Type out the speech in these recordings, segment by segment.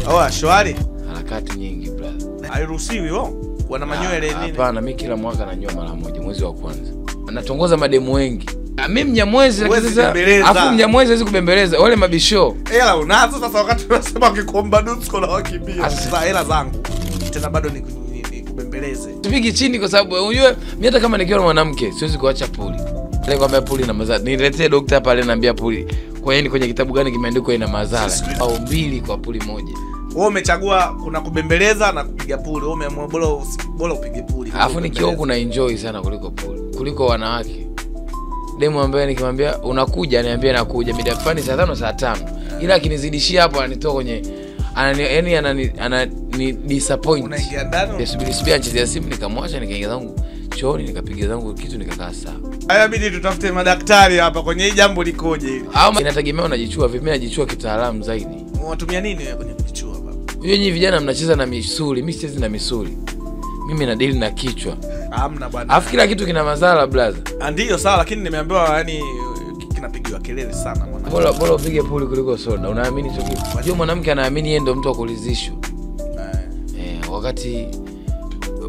Oh, shwari. Harakati nyingi brother. Hairuhusiwi wao. Wana manywele nini? Hapana, mimi kila mwaka nanyoa mara moja mwezi wa kwanza. Natongoza mademu wengi. Mimi Mnyamwezi, lakini sasa afu Mnyamwezi hawezi kubembeleza wale mabisho. Hela unazo sasa, wakati unasema ukikomba dusko na wakimbia. Sasa hela zangu tena bado ni kubembeleze. Sipigi chini kwa sababu unajua mimi hata kama nikiwa mwanamke siwezi kuacha puli. Ile kwamba puli na madhara. Niletee daktari pale ananiambia puli. Kwa nini kwenye kitabu gani kimeandikwa ina madhara? Au mbili kwa puli moja. Wewe umechagua kuna kubembeleza na kupiga puli. Wewe umeamua bora upige puli. Alafu nikiwa huku na enjoy sana kuliko puli, kuliko wanawake. Demu ambaye nikimwambia unakuja ananiambia nakuja mida fulani saa 5 saa 5. Ila akinizidishia hapo ananitoa kwenye yani anani disappoint. Unaingia ndani. Subiri anachezea simu, nikamwacha nikaingia zangu chooni nikapiga zangu kitu nikakaa sawa. Haya, bidi tutafute madaktari hapa kwenye hii jambo likoje hili. Au inategemea unajichua vipi. Mimi najichua kitaalamu zaidi. Unatumia nini wewe kwenye kujichua baba? Unajua nyinyi vijana mnacheza na misuli, mimi sichezi na misuli. Mimi na deal na kichwa. Hamna bwana. Alafu kila kitu kina madhara brother. Ndio sawa, lakini nimeambiwa yani kinapigiwa kelele sana mwana. Bora upige puli kuliko soda. Unaamini hicho kitu? Unajua mwanamke anaamini yeye ndio mtu wa kulizishwa. Wakati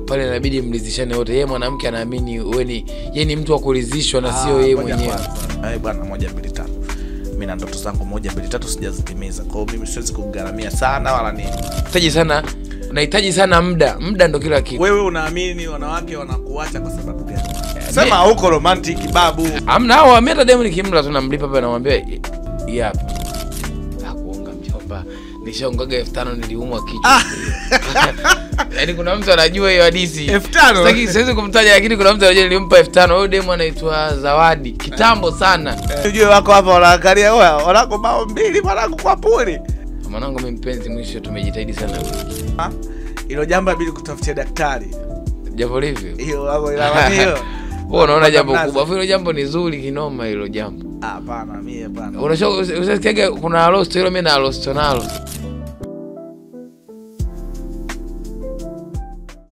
pale inabidi mlizishane wote. Yeye mwanamke anaamini wewe ni yeye ni mtu wa kulizishwa na sio yeye mwenyewe. Eh bwana, 1 2 3. Mimi na ndoto zangu 1 2 3 sijazitimiza. Kwa hiyo mimi siwezi kugharamia sana wala nini. Unahitaji sana, unahitaji sana muda. Muda ndo kila kitu. Wewe unaamini wanawake wanakuacha kwa sababu gani? Sema huko romantic babu. Hamna hao, mimi hata demu nikimla tu namlipa hapa namwambia hii hapa. Hakuonga mjomba. Nishaongaga 5000 niliumwa kichwa. Yaani kuna mtu anajua hiyo hadithi. 5000. Sitaki siwezi kumtaja lakini kuna mtu anajua nilimpa 5000. Huyo demu anaitwa Zawadi. Kitambo sana. Unajua wako hapa wanaangalia wewe, wanako bao mbili mwanangu kwa puli. Mwanangu mimi mpenzi mwisho tumejitahidi sana wiki. Hilo jambo inabidi kutafutia daktari. Jambo lipi? Hiyo hapo ila hiyo. Wewe unaona jambo kubwa. Hilo jambo ni zuri kinoma hilo jambo. Hapana, mimi hapana. Unasikia kuna rosto hilo, mimi na rosto nalo.